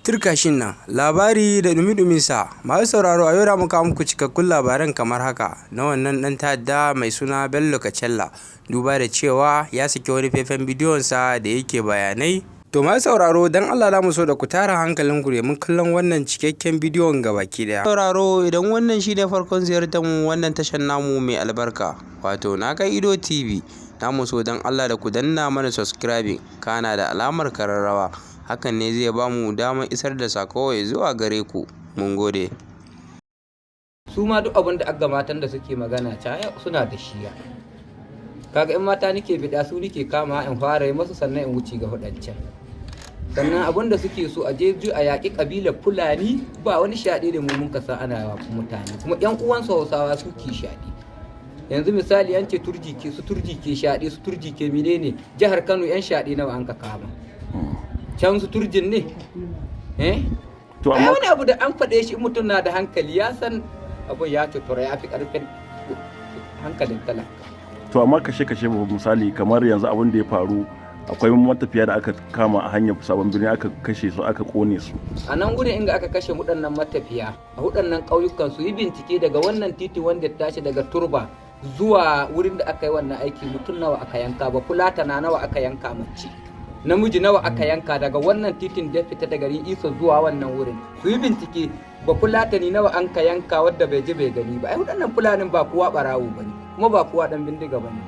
Turkashin nan labari da dumi-duminsa. Masu sauraro, a yau da muka muku cikakkun labaran kamar haka na wannan ɗan ta'adda mai suna Bello Kacalla, duba da cewa ya saki wani faifan bidiyonsa da yake bayanai. To masu sauraro, don Allah za mu so da ku tara hankalinku domin kallon wannan cikakken bidiyon gabaki ɗaya. Sauraro, idan wannan shine farkon ziyartar mu wannan tashar namu mai albarka, wato Na Kai Ido TV, na mu so don Allah da ku danna mana subscribing kana da alamar kararrawa. Hakan ne zai ba mu damar isar da sako ya zuwa gare ku. Mun gode. Su ma duk abin da aka matan da suke magana ca suna da shiya. Kaga in mata nike bida, su nike kama in fara yi masu, sannan in wuce ga hudancan. Sannan abin da suke so, a je a yaƙi ƙabilar Fulani. Ba wani shaɗe da mu mun kasa ana mutane, kuma ƴan uwansu Hausawa su ke shaɗe. Yanzu misali, an ce Turji ke su, Turji ke shaɗe su, Turji ke menene. Jihar Kano, yan shaɗe nawa an ka kama can? Su Turjin ne, eh. To ai amma wani abu da an faɗe shi, mutum na da hankali ya san abun ya cutura, ya fi ƙarfin hankalin talaka. To amma kashe-kashe, misali kamar yanzu abin da ya faru, akwai matafiya da aka kama a hanyar Sabon Birni, aka kashe su, aka kone su. A nan gudun inda aka kashe waɗannan matafiya a waɗannan ƙauyukan, su yi bincike daga wannan titi wanda ya tashi daga Turba zuwa wurin da aka yi wannan aiki, mutum nawa aka yanka, ba Fulatana nawa aka yanka, mace namiji nawa aka yanka daga wannan titin da ya fita daga garin Isa zuwa wannan wurin. Su yi bincike, ba Fulatani nawa an ka yanka wadda bai ji bai gani ba. Ai waɗannan Fulanin ba kowa ɓarawo bane, kuma ba kowa ɗan bindiga bane.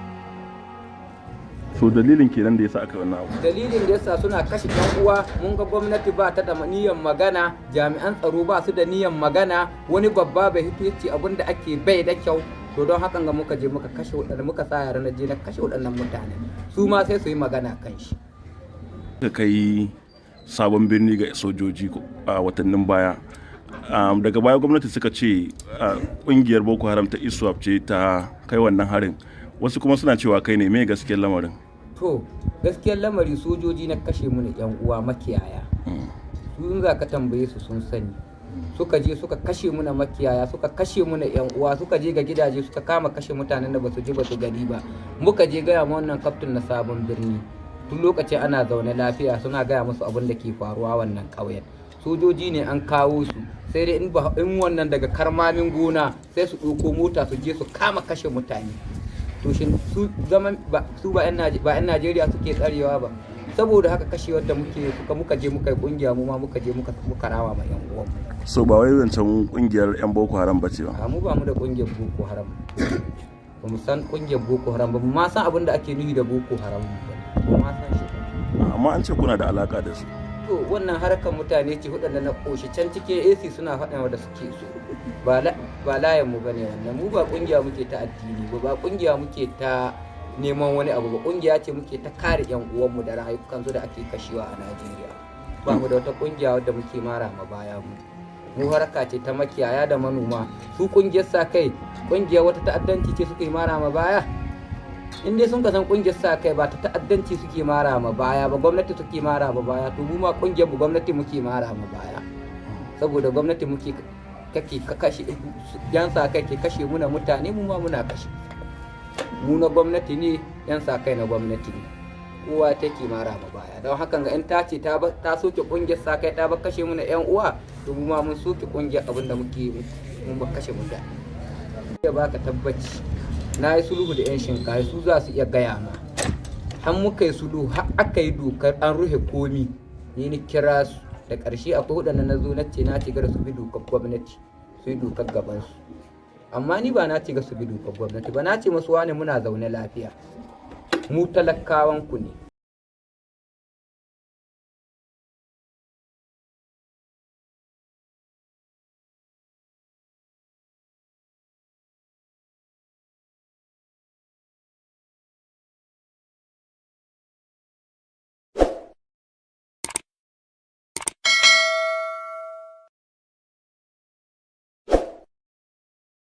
So dalilin kenan da yasa aka yi wannan abu? Dalilin da yasa suna kashe yan uwa, mun ga gwamnati ba ta da niyyar magana, jami'an tsaro ba su da niyyar magana, wani babba bai hito yace abin da ake bai da kyau. To don hakan ga muka je muka kashe waɗanda muka sa yara na je na kashe waɗannan mutane, su ma sai su yi magana kan shi. Aka kai Sabon Birni ga sojoji a watannin baya. Daga baya gwamnati suka ce kungiyar Boko Haram ta ISWAP ce ta kai wannan harin. Wasu kuma suna cewa kai ne. Me gaskiyar lamarin? To, gaskiyar lamari, sojoji na kashe mu yan uwa makiyaya. Su in za ka tambaye su sun sani. Suka je suka kashe muna makiyaya, suka kashe muna yan uwa, suka je ga gidaje suka kama kashe mutanen da basu je basu gani ba. Muka je gaya ma wannan kaftin na Sabon Birni. Tun lokacin ana zaune lafiya, suna gaya musu abin da ke faruwa wannan ƙauyen. Sojoji ne an kawo su, sai dai in wannan daga karmamin gona sai su ɗauko mota su je su kama kashe mutane. To shin su zaman ba su ba 'yan Najeriya suke tsarewa ba? Saboda haka kashewar da muke suka, muka je muka yi kungiya, mu ma muka je muka rawa ma yan uwan. So ba wai zancen kungiyar yan Boko Haram ba ce ba? A, mu ba mu da kungiyar Boko Haram, ba mu san kungiyar Boko Haram ba, mu ma san abin da ake nufi da Boko Haram ba, ba ma san shi ba. Amma an ce kuna da alaka da su. To, wannan harkar mutane ce waɗanda na ƙoshi can cikin AC suna faɗin wanda suke so. Ba layan mu bane wannan. Mu ba kungiya muke ta addini ba, ba kungiya muke ta neman wani abu ba, kungiya ce muke ta kare yan uwanmu da rayukansu da ake kashewa a Najeriya. Ba mu da wata kungiya wadda muke mara ma baya. Mu harka ce ta makiyaya da manoma. Su kungiyar sa kai, kungiyar wata ta'addanci ce suke mara ma baya? In dai sun san kungiyar sa kai ba ta ta'addanci suke mara ma baya ba, gwamnati suke mara ma baya, to mu ma kungiyar mu gwamnati muke mara ma baya, saboda gwamnati muke kake kashe. Yan sa kai ke kashe muna mutane, mu ma muna kashe. Mu na gwamnati ne, yan sa kai na gwamnati ne, kowa take mara ma baya. Don hakan ga in ta ce ta soke kungiyar sa kai, ta ba kashe muna yan uwa, to mu ma mun soke kungiyar abin da muke, mun ba kashe mutane. Ya baka tabbaci, na yi sulhu da 'yan Shinkafi, su za su iya gaya ma. Har muka yi sulhu, har aka yi dokar an rufe komi, ni ni kira su. Da ƙarshe akwai waɗanda na zo na ce na ce gara su bi dokar gwamnati, su yi dokar gabansu. Amma ni ba na ce ga su bi dokar gwamnati ba, na ce masu, wane, muna zaune lafiya, mu talakawan ku ne.